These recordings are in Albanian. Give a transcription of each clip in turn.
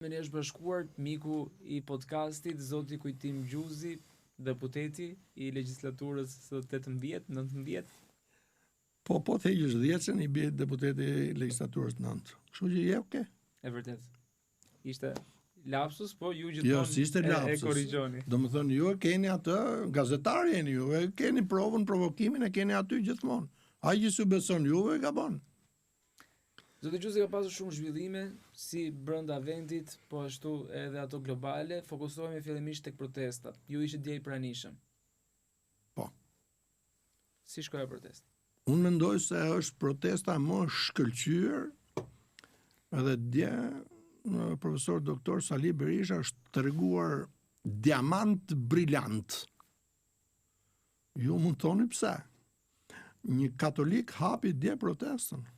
Me ne është bashkuar miku i podcastit, zoti Kujtim Gjuzi, deputeti i legjislaturës së 18, 19. Po, po të heqësh dhjetëshen, i bie deputeti i legjislaturës 9. Kështu që je okay. E vërtet. Ishte lapsus, po ju gjithmonë jo, si ishte lapsus. e korrigjoni. Domethënë, ju e keni atë, gazetar jeni ju, e keni provën, provokimin, e keni aty gjithmonë. Ai që s'ju beson juve, gabon. Zoti Gjuzi ka pasur shumë zhvillime, si brenda vendit, po ashtu edhe ato globale. Fokusohemi fillimisht tek protestat. Ju ishit dje i pranishëm. Po. Si shkoi ajo protestë? Unë mendoj se është protesta më e shkëlqyer edhe dje profesor doktor Sali Berisha është treguar diamant brilant. Ju mund të thoni pse? Një katolik hapi dje protestën.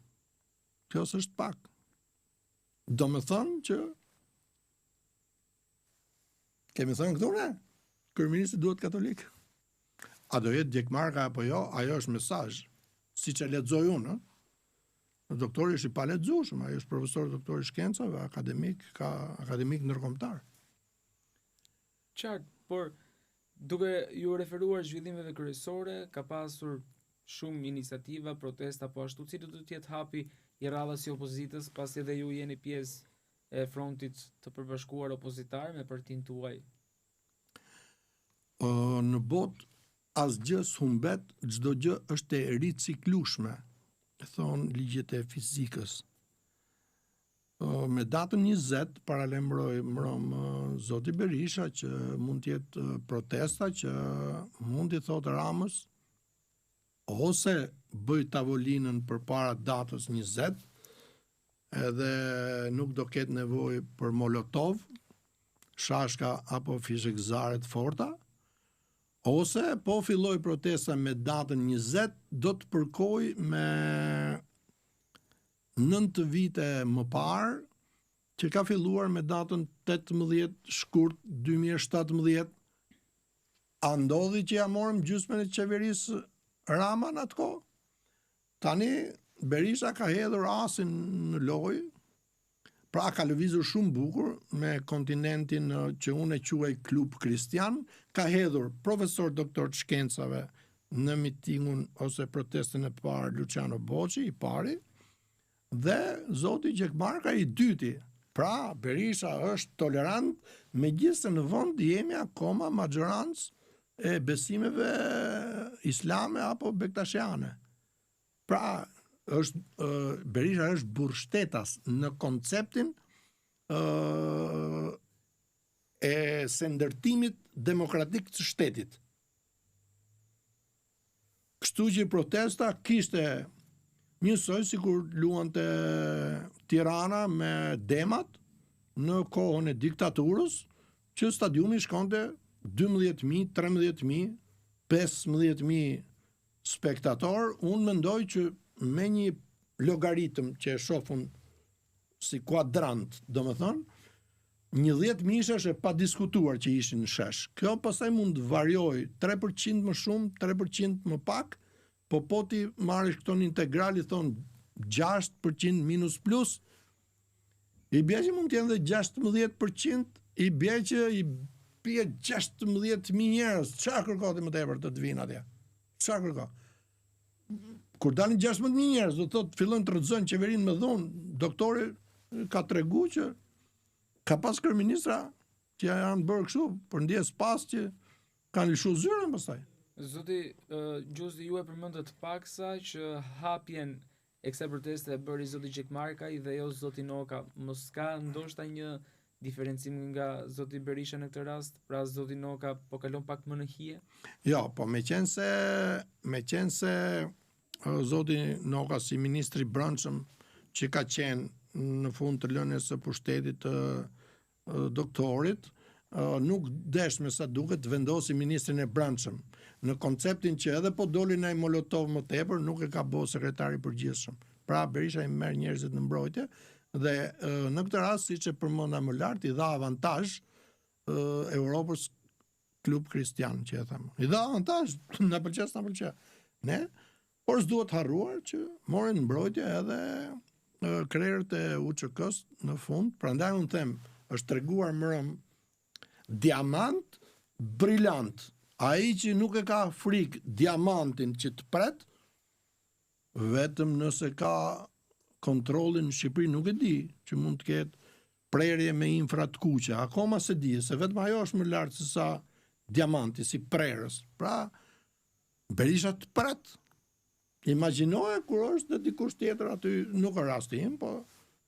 Kjo s'është pak. Domethënë që kemi thënë këtu ne, kryeministri duhet katolik. A do jetë Gjekmarkaj apo jo, ajo është mesazh, siç e lexoj unë, ë? Doktori është i palexueshëm, ai është profesor doktor i shkencave, akademik, ka akademik ndërkombëtar. Qartë, por duke iu referuar zhvillimeve kryesore, ka pasur shumë iniciativa, protesta po ashtu, cili do të jetë hapi i radhës i opozitës, pasi edhe ju jeni pjesë e frontit të përbashkuar opozitar me partinë tuaj? Në botë asgjë s'humbet, çdo gjë është e riciklueshme, thonë ligjet e fizikës. Me datën 20 paralajmëroi mbrëmë zoti Berisha që mund të jetë protesta që mund t'i thotë Ramës ose bëj tavolinën përpara datës 20 edhe nuk do ketë nevojë për molotov, shashka apo fishekzjarre të forta, ose po filloi protesta me datën 20 do të përkojë me 9 vite më parë, që ka filluar me datën 18 shkurt 2017, a ndodhi që ja morëm gjysmën e qeverisë Rama në atë kohë? Tani Berisha ka hedhur asin në lojë, pra ka lëvizur shumë bukur me kontinentin që unë e quaj klub kristian, ka hedhur profesor doktor të shkencave në mitingun ose protestën e parë Luciano Boçi i pari dhe zoti Gjekmarkaj i dyti. Pra, Berisha është tolerant, megjithëse në vend jemi akoma maxhorancë e besimeve islame apo bektashiane. Pra, është Berisha është burrshtetas në konceptin e sendërtimit demokratik të shtetit. Kështu që protesta kishte njësoj sikur luante Tirana me demat në kohën e diktaturës, që stadiumi shkonte 12.000, 13.000, 15.000 spektator, unë mendoj që me një logaritëm që e shoh unë si kuadrant, domethënë, një 10 mijësh është e padiskutuar që ishin në shesh. Kjo pastaj mund të variojë 3% më shumë, 3% më pak, po po t'i marrësh këto në integral i thonë 6% minus plus, i bie që mund të jenë dhe 16%, i bie që i bie 16.000 njerëz. Çfarë kërkon ti më tepër të të vinë atje? Çfarë kërkon? Kur dalin 16.000 njerëz, do të thotë fillojnë të rrëzojnë qeverinë me dhunë. Doktori ka tregu që ka pas kryeministra që janë bërë kështu, për ndjesë pas që kanë lëshu zyrën pastaj. Zoti Gjuzi, ju e përmendët paksa që hapjen e kësaj proteste e bëri zoti Gjekmarkaj dhe jo zoti Noka. Mos ka ndoshta një diferencim nga zoti Berisha në këtë rast, pra zoti Noka po kalon pak më në hije? Jo, po meqenëse meqenëse zoti Noka si ministri i brendshëm që ka qenë në fund të lënies së pushtetit të doktorit, nuk desh me sa duket të vendosi ministrin e brendshëm në konceptin që edhe po doli naj molotov më tepër nuk e ka bo sekretari i përgjithshëm. Pra Berisha i merr njerëzit në mbrojtje dhe në këtë rast siç e përmenda më lart i dha avantazh Europës klub kristian që e them. I dha avantazh, na pëlqen, s'na pëlqen. Ne, por s'duhet harruar që morën mbrojtje edhe krerët e UÇK-s në fund, prandaj unë them, Është treguar mbrëm diamant brilant. Ai që nuk e ka frikë diamantin që të pret, vetëm nëse ka kontrollin në Shqipëri nuk e di që mund të ketë prerje me infra të kuqe, akoma s'e di, se vetëm ajo është më lart se sa diamanti, si prerës. Pra, Berisha të pret. Imagjinoje kur është dhe dikush tjetër aty, nuk është rasti im, po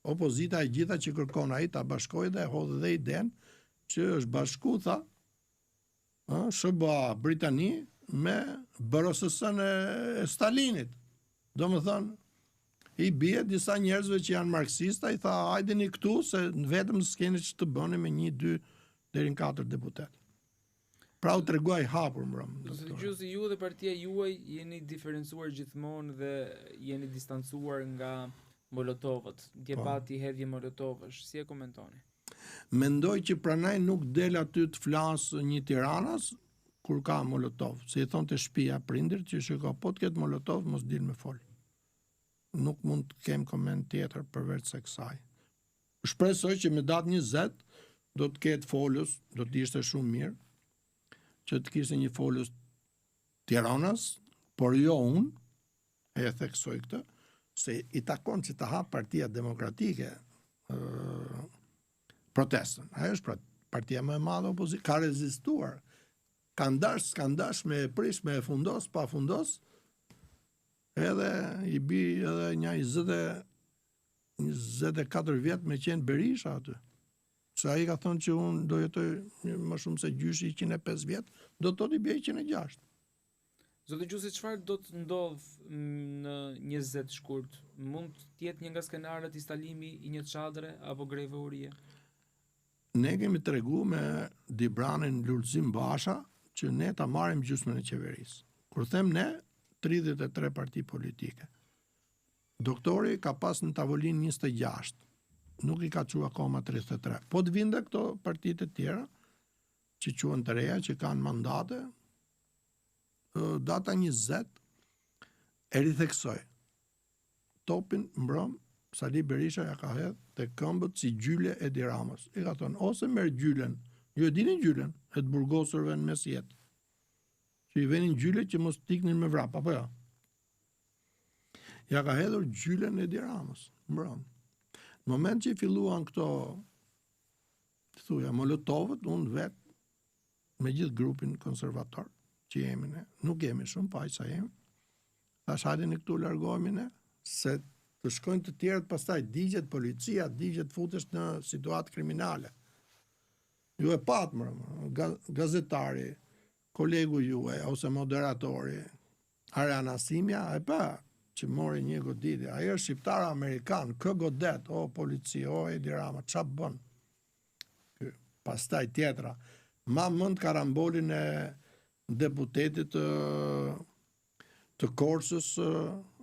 opozita e gjitha që kërkon ai ta bashkojë dhe e hodhi dhe idenë që është bashku, tha, SHBA, Britani, me BRSS-në e Stalinit. Domethënë, i bie disa njerëzve që janë marksista, i tha, hajdeni këtu, se vetëm s'keni që të bëni me një, dy, deri në katër deputet. Pra u tregua i hapur mbrëm. Zoti Gjuzi, ju dhe partia juaj jeni diferencuar gjithmonë dhe jeni distancuar nga molotovët. Dje po. pati hedhje molotovësh, si e komentoni? Mendoj që pranaj nuk del aty të flasë një tiranas kur ka molotov, se i thonë te shpia prindërit që shiko, po të ketë molotov, mos dil me fol. Nuk mund të kem koment tjetër përveç se kësaj. Shpresoj që me datë 20 do të ketë folës, do të ishte shumë mirë që të kishte një folës tiranas, por jo unë, e theksoj këtë, se i takon që të hapë Partia Demokratike protestën. Ajo është pra, partia më e madhe opozitë, ka rezistuar. Kanë dash, s'kanë dash me e prish, me e fundos, pa fundos, edhe i bi edhe nja 24 vjet me qenë Berisha aty. Se ai ka thënë që unë do jetoj më shumë se gjyshi 105 vjet, do të thotë i bie 106. Zoti Gjuzi, çfarë do të ndodhë në 20 shkurt? Mund të jetë një nga skenarët instalimi i një çadre apo greve urie? Ne kemi tregu me Dibranin Lulzim Basha që ne ta marrim gjysmën e qeverisë. Kur them ne, 33 parti politike. Doktori ka pas në tavolinë 26, nuk i ka çu akoma 33. Po të vijnë dhe këto partitë e tjera, që quhen të reja, që kanë mandate, data 20 e ritheksoj. Topin mbrëm Sali Berisha ja ka hedh te këmbët si gjyle Edi Ramës. I ka thënë ose merr gjylen, ju e dini gjylen e të burgosurve në mesjetë. Që i venin gjyle që mos të iknin me vrap, apo jo? Ja ka hedhur gjylen Edi Ramës, mbrëm. Në moment që i filluan këto thuja molotovët, unë vetë me gjithë grupin konservator që jemi ne, nuk jemi shumë, po aq sa jemi. Thash hajdeni këtu largohemi ne, se të shkojnë të tjerët pastaj digjet policia, digjet futesh në situatë kriminale. Ju e patë mbrëmë, gazetari, kolegu juaj ose moderatori, Arian Asimja e pa që mori një goditje. Ai është shqiptar amerikan, kë godet, o polici, o Edi Rama, ça bën? Ky. Pastaj tjetra, ma mend karambolin e deputetit të të Korçës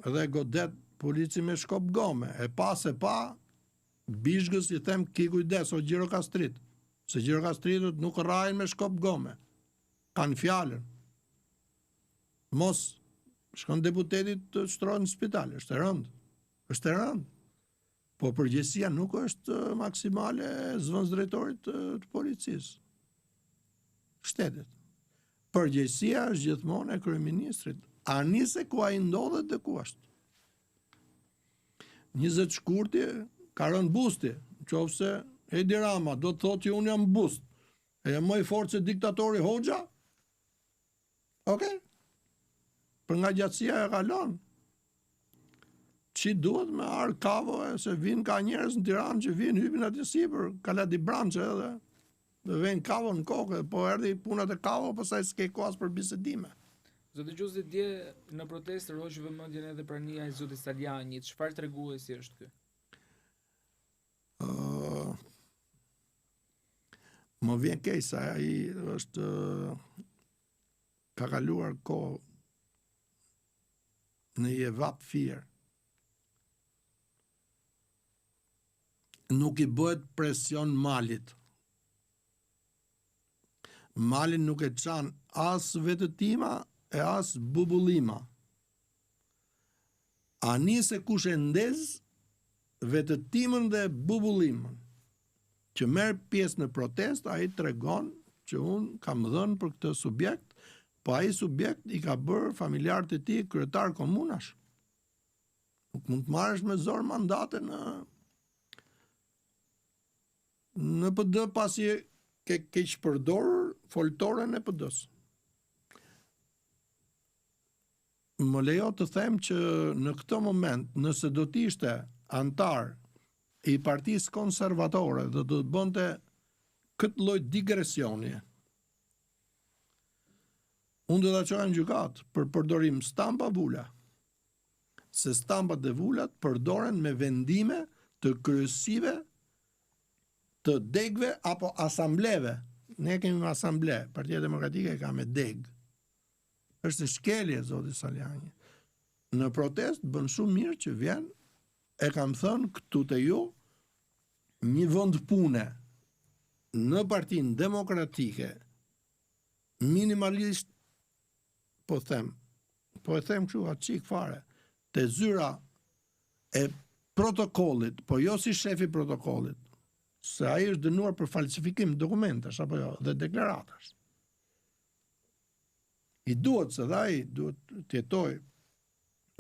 dhe godet polici me shkop gome. E pa se pa, Bizhgës i them ki kujdes o gjirokastrit, se gjirokastritët nuk rrahin me shkop gome. Kanë fjalën. Mos shkon deputeti të shtrohet në spital, është e rëndë. Është e rëndë. Po përgjegjësia nuk është maksimale e zëvendësdrejtorit të, të policisë. Shtetit. Përgjegjësia është gjithmonë e kryeministrit. Ani se ku ai ndodhet dhe ku është. 20 shkurti ka rënë busti, në qoftë se Edi Rama do të thotë që unë jam bust, e jam më i fortë se diktatori Hoxha, Okej. Për nga gjatësia e kalon. Ç'i duhet me ardhë kavo e se vinë ka njerëz në Tiranë që vinë hypin atje sipër, Kala Dibrançe edhe dhe venë kavo në kokë, po erdhi puna te kavo, pastaj s'ke kohë as për bisedime. Zoti Gjuzi, dje në protestë tërhoqi vëmendjen edhe prania e zotit Salianji, çfarë treguesi është ky? Uh, më vjen keq se ai është ka kaluar kohë në Jevap Fier. Nuk i bëhet presion malit. Malin nuk e çan as vetëtima e as bubullima. Ani se kush e ndez vetëtimën dhe bubullimën. Që merr pjesë në protestë, ai tregon që unë kam dhënë për këtë subjekt, po ai subjekt i ka bërë familjarët e tij kryetar komunash. Nuk mund të marrësh me zor mandate në në PD pasi ke keqpërdorur foltoren e PD-së. Më lejo të them që në këtë moment, nëse do të ishte anëtar i Partisë Konservatore dhe do të bënte këtë lloj digresioni, unë do ta çoja në gjykatë për përdorim stampa vula. Se stampat dhe vulat përdoren me vendime të kryesive të degëve apo asambleve. Ne kemi me asamble, Partia Demokratike ka me degë. Është shkelje, zoti Salianji. Në protestë bën shumë mirë që vjen, e kam thënë këtu te ju, një vend pune në Partinë Demokratike, minimalisht, po them, po e them kështu, açik fare, te zyra e protokollit, po jo si shefi i protokollit, se ai është dënuar për falsifikim dokumentesh, apo jo, dhe deklaratash. I duhet se dhe ai duhet të jetojë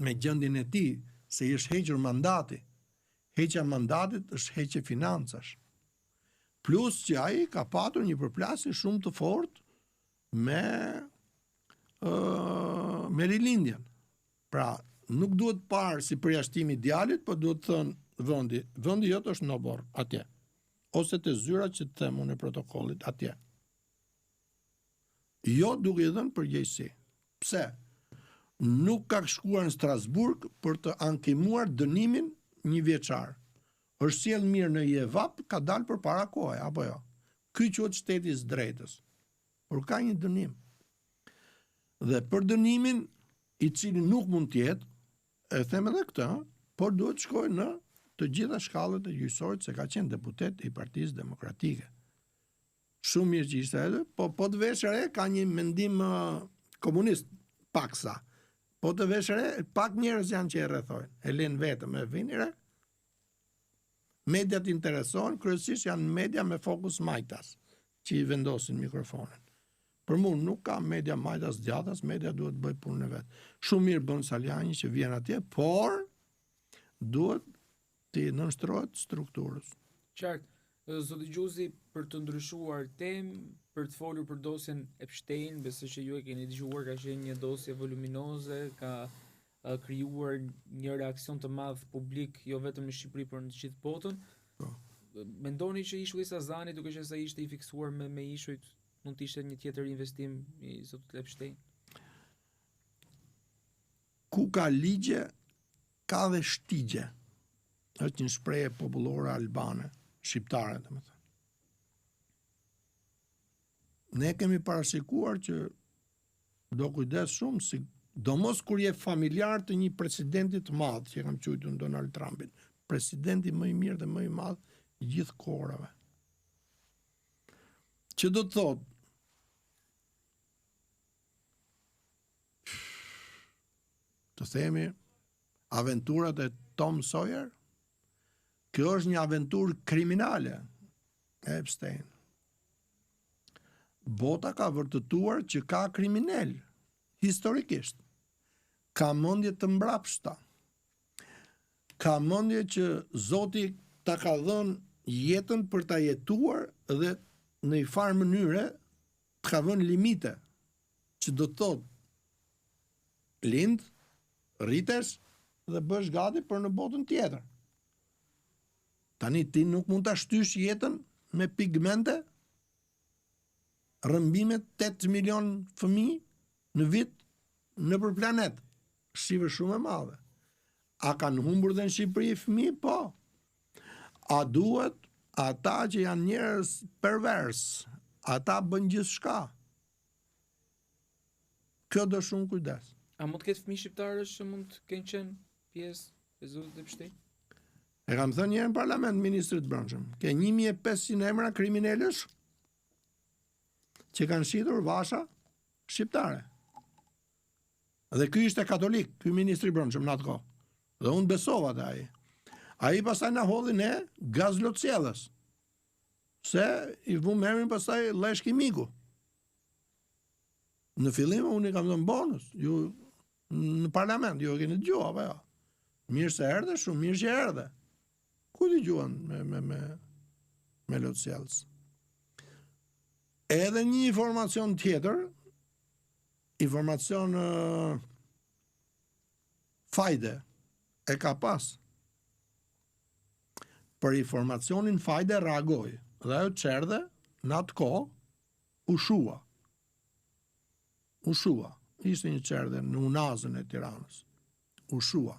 me gjendjen e tij, se i është hequr mandati. Heqja e mandatit është heqje financash. Plus që ai ka patur një përplasje shumë të fortë me ë me rilindjen. Pra, nuk duhet parë si përjashtim i djalit, po duhet thënë vendi, vendi jot është në oborr atje. Ose te zyra që të them unë e protokollit atje. Jo duke i dhënë përgjegjësi. Pse? Nuk ka shkuar në Strasburg për të ankimuar dënimin një vjeçar. Është sjellë mirë në IEVAP, ka dalë përpara kohe, apo jo? Ky quhet shteti i së drejtës. Por ka një dënim. Dhe për dënimin i cili nuk mund të jetë, e them edhe këtë, por duhet të shkojë në të gjitha shkallët e gjyqësorit se ka qenë deputet i Partisë Demokratike. Shumë mirë që ishte edhe, po po të vesh re ka një mendim komunist paksa. Po të vesh re, pak njerëz janë që e rrethojnë, e lënë vetëm, e vini re. Mediat interesohen, kryesisht janë media me fokus majtas, që i vendosin mikrofonin. Për mua nuk ka media majtas djathtas, media duhet të bëjë punën e vet. Shumë mirë bën Salianji që vjen atje, por duhet t'i nënshtrohet strukturës. Qartë. Zoti Gjuzi, për të ndryshuar temë, për të folur për dosjen Epstein, besoj që ju e keni dëgjuar, ka qenë një dosje voluminoze, ka krijuar një reaksion të madh publik jo vetëm në Shqipëri, por në të gjithë botën. Po. Mendoni që ishulli i Sazanit, duke qenë se ishte i fiksuar me me ishujt, mund të ishte një tjetër investim i zotit Epstein? Ku ka ligje, ka dhe shtigje. Është një shprehje popullore albane, shqiptare, domethënë. Ne kemi parashikuar që do kujdes shumë, sidomos kur je familjar të një presidenti të madh, që e kam quajtur Donald Trumpin, presidenti më i mirë dhe më i madh i gjithë kohërave. Që do të thotë, të themi, aventurat e Tom Sawyer, kjo është një aventurë kriminale e Epstein. Bota ka vërtetuar që ka kriminelë, historikisht. Ka mendje të mbrapshta. Ka mendje që Zoti ta ka dhënë jetën për ta jetuar dhe në një farë mënyre të ka vënë limite, që do të thotë lind, rritesh dhe bëhesh gati për në botën tjetër. Tani ti nuk mund ta shtysh jetën me pigmente, rrëmbime 8 milion fëmijë në vit nëpër planet. Shifër shumë e madhe. A kanë humbur dhe në Shqipëri fëmijë? Po. A duhet ata që janë njerëz pervers, ata bëjnë gjithçka. Kjo do shumë kujdes. A mund të ketë fëmijë shqiptarësh që mund të kenë qenë pjesë e zotit Epstein? E kam thënë një herë në parlament ministrit të Brendshëm, ke 1500 emra kriminelësh që kanë shitur vasha shqiptare. Dhe ky ishte katolik, ky ministri i Brendshëm në atë kohë. Dhe unë besova te ai. Ai pastaj na hodhi ne gaz lotsjellës. Se i vumë emrin pastaj Lleshki Miku. Në fillim unë i kam dhënë bonus, ju në parlament, ju e keni dëgjuar apo jo? Mirë se erdhe, shumë mirë që erdhe. Ku dëgjuan me me me me lotsjellës? Edhe një informacion tjetër, informacion uh, fajde e ka pas. Për informacionin fajde reagoi dhe ajo çerdhe në atë kohë u shua. U shua. Ishte një çerdhe në Unazën e Tiranës. U shua.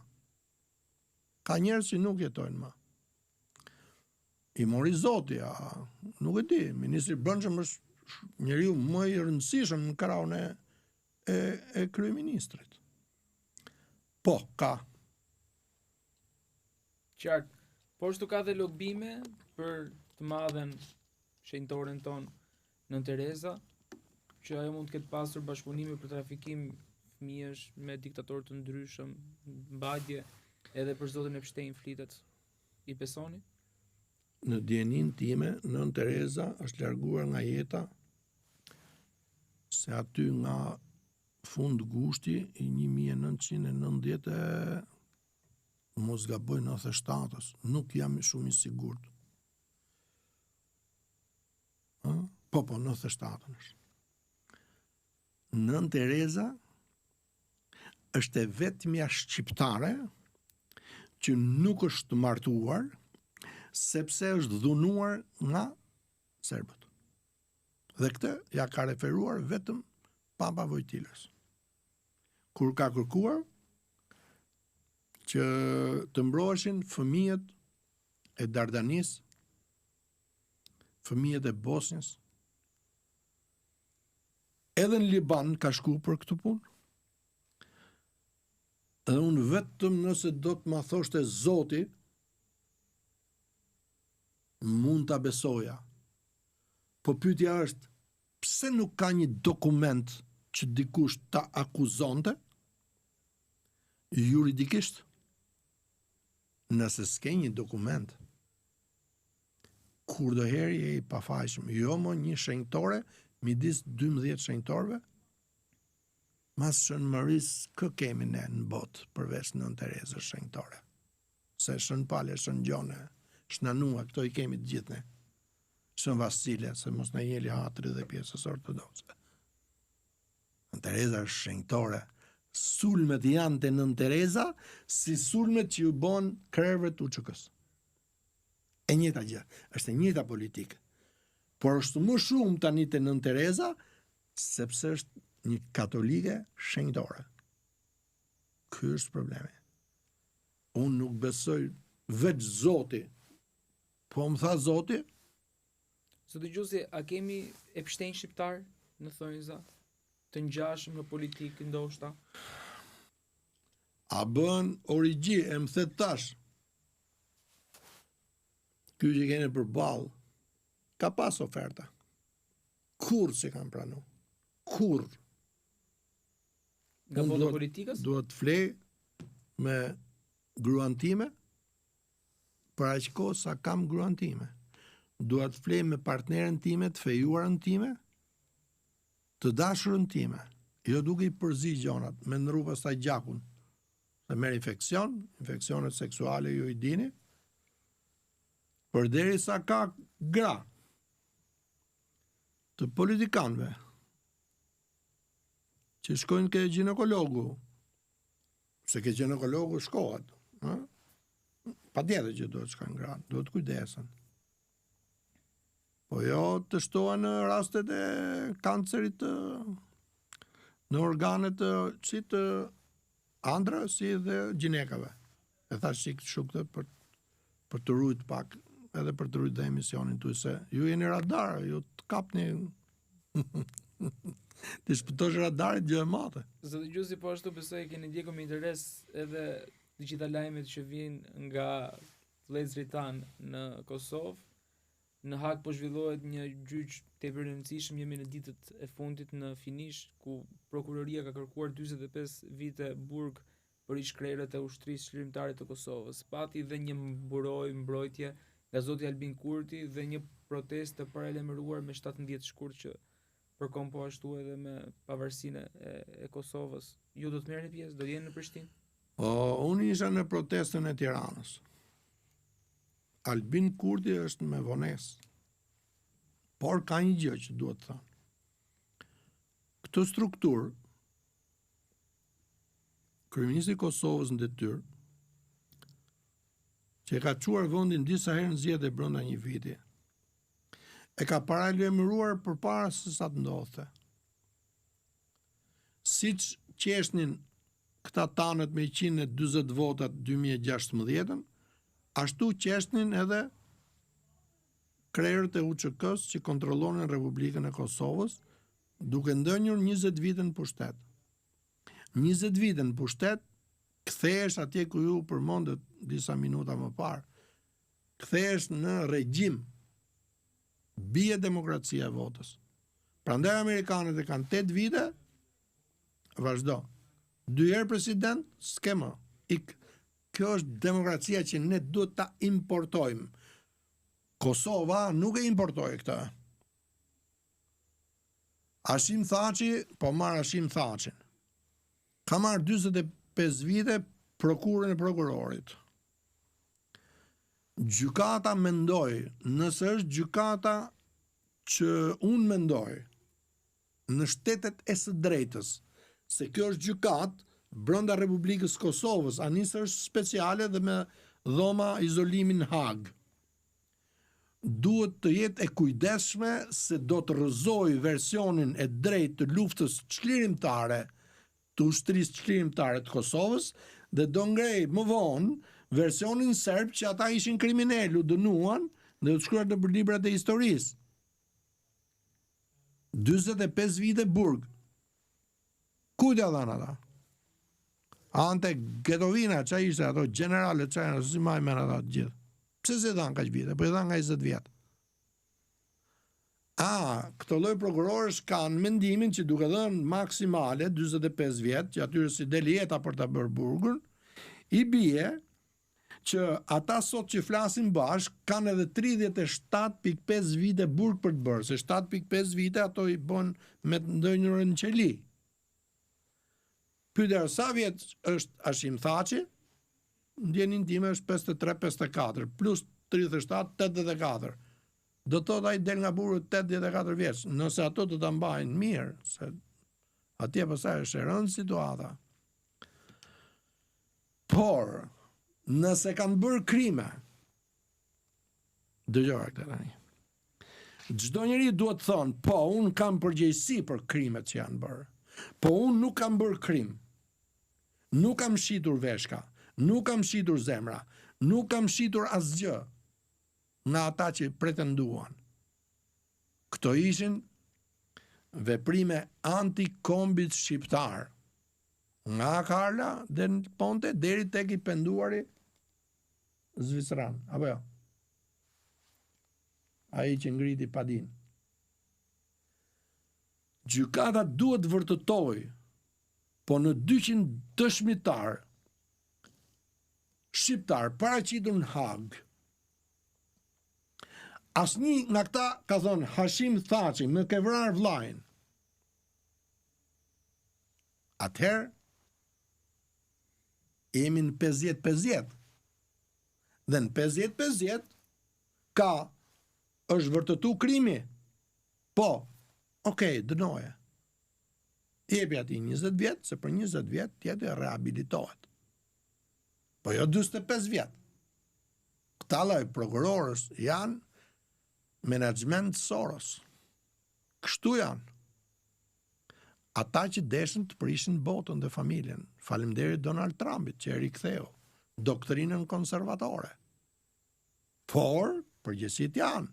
Ka njerëz që nuk jetojnë më. I mori zoti, a, nuk e di, ministri i Brendshëm është njeriu më i rëndësishëm në krahun e, e, e kryeministrit. Po, ka. Qartë. Po ashtu ka dhe lobime për të madhen shenjtoren tonë Nënë Tereza, që ajo mund të ketë pasur bashkëpunime për trafikim fëmijësh me diktatorë të ndryshëm, mbajtje edhe për zotin Epstein flitet. I besoni? Në dijeninë time, Nënë Tereza është larguar nga jeta se aty nga fund gushti i 1990 e mos gaboj 97-ës, nuk jam shumë i sigurt. Ë? Po, po, 97-ën është. Nënë Tereza është e vetmja shqiptare që nuk është martuar sepse është dhunuar nga serbët. Dhe këtë ja ka referuar vetëm Papa Vojtilës. Kur ka kërkuar që të mbroheshin fëmijët e Dardanisë, fëmijët e Bosnjës, edhe në Liban ka shku për këtë punë. Dhe unë vetëm nëse do të ma thoshte Zoti, mund ta besoja. Po pyetja është, pse nuk ka një dokument që dikush ta akuzonte juridikisht? Nëse s'ke një dokument, kurdoherë je i pafajshëm, jo më një shenjtore midis 12 shenjtorëve, mas Shën Mërisë kë kemi ne në botë përveç Nënë Terezës shenjtore? Se Shën Pale, Shën Gjone, Shën Anua, këto i kemi të gjithë ne. Shën Vasile, se mos na jeli hatri dhe pjesës ortodokse. Nënë Tereza është shenjtore. Sulmet janë te Nënë Tereza si sulmet që ju bën krerëve të UÇK-së. E njëjta gjë, është e njëjta politikë. Por është më shumë tani te Nënë Tereza sepse është një katolike shenjtore. Ky është problemi. Unë nuk besoj veç Zoti. Po më tha Zoti, Zoti Gjuzi, a kemi Epstein shqiptar në thonjza? Të ngjashëm në politikë ndoshta? A bën origji, e më the tash. Ky që keni përballë, ka pas oferta. Kurrë s'i kam pranu. Kurrë. Nga bota e politikës? Dua të flej me gruan time, për aq kohë sa kam gruan time. Dua të flej me partneren time, të fejuarën time, të dashurën time. Jo duke i përzi gjonat, me ndrru pastaj gjakun. Se merr infeksion, infeksionet seksuale ju i dini. Përderisa ka gra të politikanëve që shkojnë ke gjinekologu, se ke gjinekologu shkohet, ë? Patjetër që duhet shkojnë gratë, duhet të kujdesen. Po jo të shtohen në rastet e kancerit të në organet të si të andra si dhe gjinekave. E thash si kështu këtë për për të rujt pak edhe për të rujt dhe emisionin tuaj se ju jeni radar, ju të kapni T'i shpëtosh radarit gjë e madhe. Zoti Gjuzi po ashtu besoj e keni ndjekur me interes edhe të gjitha lajmet që vijnë nga vëllezërit tanë në Kosovë. Në Hagë po zhvillohet një gjyq tepër i rëndësishëm, jemi në ditët e fundit në finish ku prokuroria ka kërkuar 45 vite burg për ish-krerët e Ushtrisë Çlirimtare të Kosovës. Pati dhe një mburojë mbrojtje nga zoti Albin Kurti dhe një protestë të paralajmëruar me 17 shkurt që përkon po ashtu edhe me pavarësinë e, e Kosovës. Ju do të merrni pjesë, do jeni në Prishtinë? Po, unë isha në protestën e Tiranës. Albin Kurti është me vonesë. Por ka një gjë që duhet të thënë. Këtë strukturë, kryeministri i Kosovës në detyrë, që e ka çuar vendin disa herë në zgjedhje brenda një viti, e ka paralajmëruar përpara se sa të ndodhte. Siç qeshnin këta tanët me 140 votat 2016-ën, ashtu qeshnin edhe krerët e UÇK-së që kontrollonin Republikën e Kosovës, duke ndënjur 20 vite në pushtet. 20 vite në pushtet, kthehesh atje ku ju përmendët disa minuta më parë. Kthehesh në regjim. Bie demokracia e votës. Prandaj amerikanët e kanë 8 vite, vazhdo. Dy herë president, s'ke më. Ik. Kjo është demokracia që ne duhet ta importojmë. Kosova nuk e importoi këtë. Hashim Thaçi, po marr Hashim Thaçin. Ka marrë 45 vite prokurën e prokurorit. Gjykata mendoj, nëse është gjykata që unë mendoj në shtetet e së drejtës, se kjo është gjykatë brenda Republikës së Kosovës, ani se është speciale dhe me dhoma izolimi në Hagë. Duhet të jetë e kujdesshme se do të rrëzojë versionin e drejtë të luftës çlirimtare të Ushtrisë Çlirimtare të Kosovës dhe do ngrejë më vonë versionin serb që ata ishin kriminelë, u dënuan dhe do të shkruhet nëpër librat e historisë. 45 vite burg. Kujt ia dhanë ata? Ante Gotovina, ça ishte ato gjeneralët, ça janë, s'i maj men ata të gjithë. Pse s'i dhanë kaq vite? Po i dhanë nga 20 vjet. A, këto lloj prokurorësh kanë mendimin që duke dhënë maksimale 45 vjet, që atyre s'i del jeta për ta bërë burgun, i bie që ata sot që flasin bashkë kanë edhe 37.5 vite burg për të bërë, se 7.5 vite ato i bën me të ndënjurën në qeli. Pyetja është sa vjet është Hashim Thaçi? Në dijeninë time është 53-54 plus 37 84. Do të thotë ai del nga burgu 84 vjeç, nëse ato do ta mbajnë mirë, se atje pastaj është e rëndë situata. Por, nëse kanë bërë krime, dëgjoje këtë tani. Çdo njeri duhet të thonë, po, unë kam përgjegjësi për krimet që janë bërë. Po unë nuk kam bërë krim. Nuk kam shitur veshka, nuk kam shitur zemra, nuk kam shitur asgjë nga ata që pretenduan. Këto ishin veprime anti-kombit shqiptar. Nga Carla del Ponte deri tek i penduari zvicran, apo jo? Ai që ngriti padinë. Gjykata duhet të vërtetojë, po në 200 dëshmitar shqiptar paraqitur në Hagë, asnjë nga këta ka thonë Hashim Thaçi, më ke vrarë vllajin. Atëherë jemi në 50-50. Dhe në 50-50 ka është vërtetu krimi. Po, okej, dënoje. Jepi atij 20 vjet, se për 20 vjet tjetër rehabilitohet. Po jo 45 vjet. Këta lloj prokurorës janë menaxhment Soros. Kështu janë. Ata që deshën të prishin botën dhe familjen. Faleminderit Donald Trumpit që e riktheu doktrinën konservatore. Por, përgjegjësitë janë.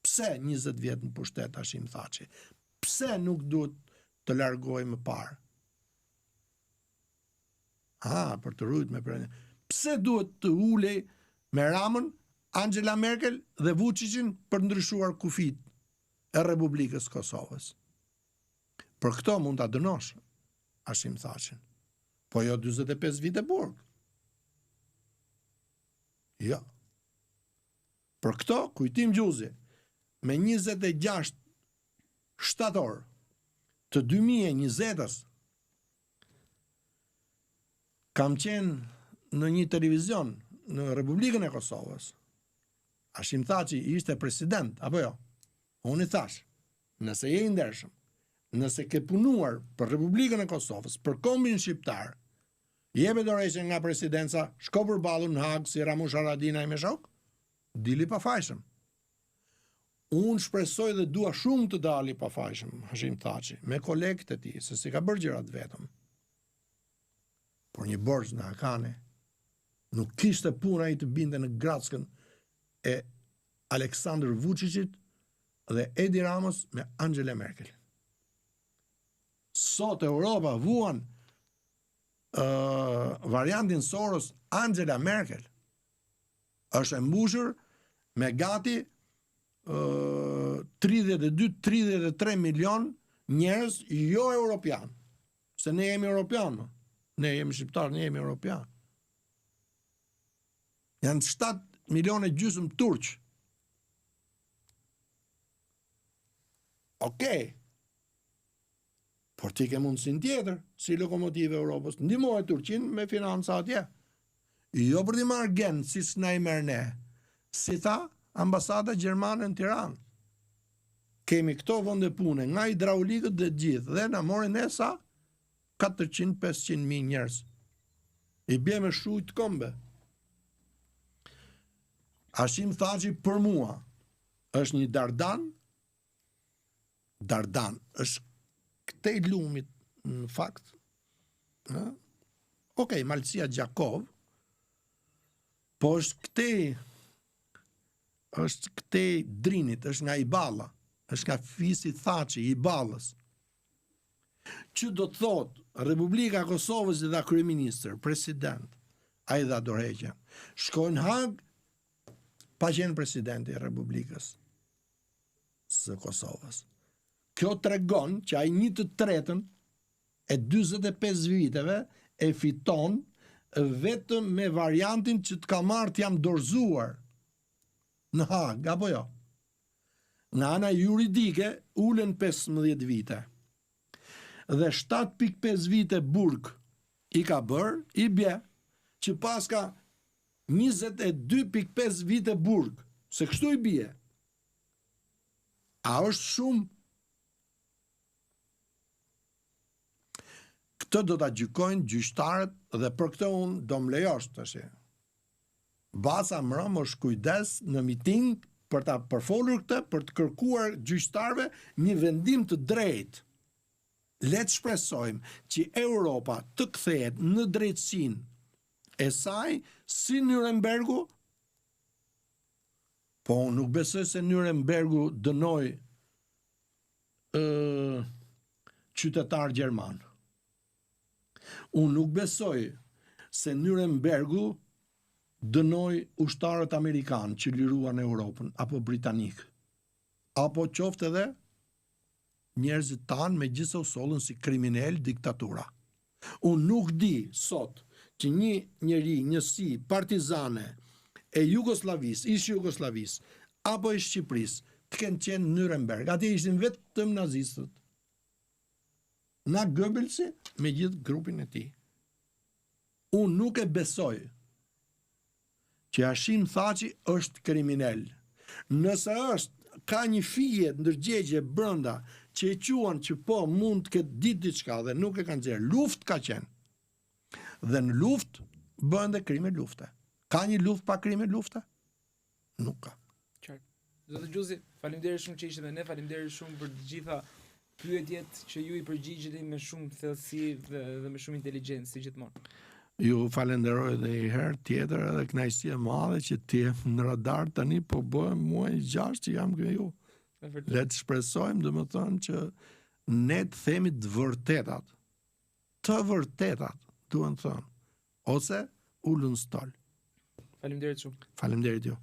Pse 20 vjet në pushtet Hashim Thaçi? Pse nuk duhet të largohej më parë? Ah, për të rujt me përënë. Pse duhet të ulej me Ramën, Angela Merkel dhe Vučićin për të ndryshuar kufijtë e Republikës së Kosovës? Për këto mund ta dënosh Hashim Thaçin. Po jo 45 vite burg. Jo. Për këto, Kujtim Gjuzi, me 26 shtator të 2020-ës, kam qenë në një televizion në Republikën e Kosovës. Hashim Thaçi ishte president, apo jo? Unë i thash, nëse je i ndershëm, nëse ke punuar për Republikën e Kosovës, për kombin shqiptar, jepe dorëheqjen nga presidenca, shko përballu në Hagë si Ramush Haradinaj me shokë, dil i pafajshëm. Unë shpresoj dhe dua shumë të dalë i pafajshëm Hashim Thaçi me kolegët e tij, se s'i ka bërë gjërat vetëm. Por një borxh na ka ne. Nuk kishte punë ai të binte në grackën e Aleksandër Vuçiçit dhe Edi Ramës me Angela Merkel. Sot Europa vuan uh, variantin Soros Angela Merkel. Është e mbushur me gati uh, 32-33 milion njerëz jo europian. Se ne jemi europian, më. Ne jemi shqiptar, ne jemi europian. Janë 7 milion e gjysëm turq. Okej. Por ti ke mundësinë tjetër, si lokomotivë e Europës, ndihmoje Turqinë me financa atje. Jo për t'i marrë gen, si s'na i merr ne. Si tha ambasada gjermane në Tiranë. Kemi këto vende pune, nga hidraulikët dhe të gjithë, dhe na morën ne sa 400-500 mijë njerëz. I bie me shujt kombe. Hashim Thaçi për mua është një dardan Dardan është këtej lumit në fakt, ë? Okej, Malësia Gjakovë, po është këtej është këtej Drinit, është nga Iballa, është nga fisi Thaçi i Iballës. Që do të thotë, Republika e Kosovës i dha kryeministër, president, ai dha dorëheqjen. Shkoi në Hagë pa qenë presidenti i Republikës. së Kosovës. Kjo tregon që ai një të tretën e 45 viteve e fiton vetëm me variantin që të ka marrë të jam dorëzuar në Hagë, apo jo? Nga ana juridike ulen 15 vite. Dhe 7.5 vite burg i ka bërë, i bje, që paska 22.5 vite burg, se kështu i bie. A është shumë? Këtë do ta gjykojnë gjyqtarët dhe për këtë unë do më lejosh tash. Baca mbrëmë është kujdes në miting për ta përfolur këtë, për të kërkuar gjyqtarëve një vendim të drejtë. Le të shpresojmë që Europa të kthehet në drejtësinë e saj si Nurembergu Po unë nuk besoj se Nurembergu dënoi ë qytetarë gjermanë. Unë nuk besoj se Nurembergu dënoi ushtarët amerikanë që liruan Europën apo britanikë. Apo qoftë edhe njerëzit tanë megjithëse u sollën si kriminelë diktatura. Unë nuk di sot që një njeri, njësi partizane e Jugosllavisë, ish Jugosllavisë, apo e Shqipërisë, të kenë qenë në Nuremberg. Atje ishin vetëm nazistët. Nga Goebbelsi me gjithë grupin e tij. Unë nuk e besoj që Hashim Thaçi është kriminel. Nëse është, ka një fije ndërgjegje brenda që e quan që po mund të ketë ditë diçka dhe nuk e ka nxjerrë. Luftë ka qenë. Dhe në luftë bëhen dhe krime lufte. Ka një luftë pa krime lufte? Nuk ka. Qartë. Zoti Gjuzi, faleminderit shumë që ishte me ne, faleminderit shumë për të gjitha pyetjet që ju i përgjigjeni me shumë thellësi dhe, dhe me shumë inteligjencë si gjithmonë. Ju falenderoj edhe një herë tjetër edhe kënaqësi e madhe që të jem në radar tani po bëhem muaj 6 që jam me ju. Le të shpresojmë, domethënë që ne të themi të vërtetat. Të vërtetat duhen thënë ose ulu në stol. Faleminderit shumë. Faleminderit ju.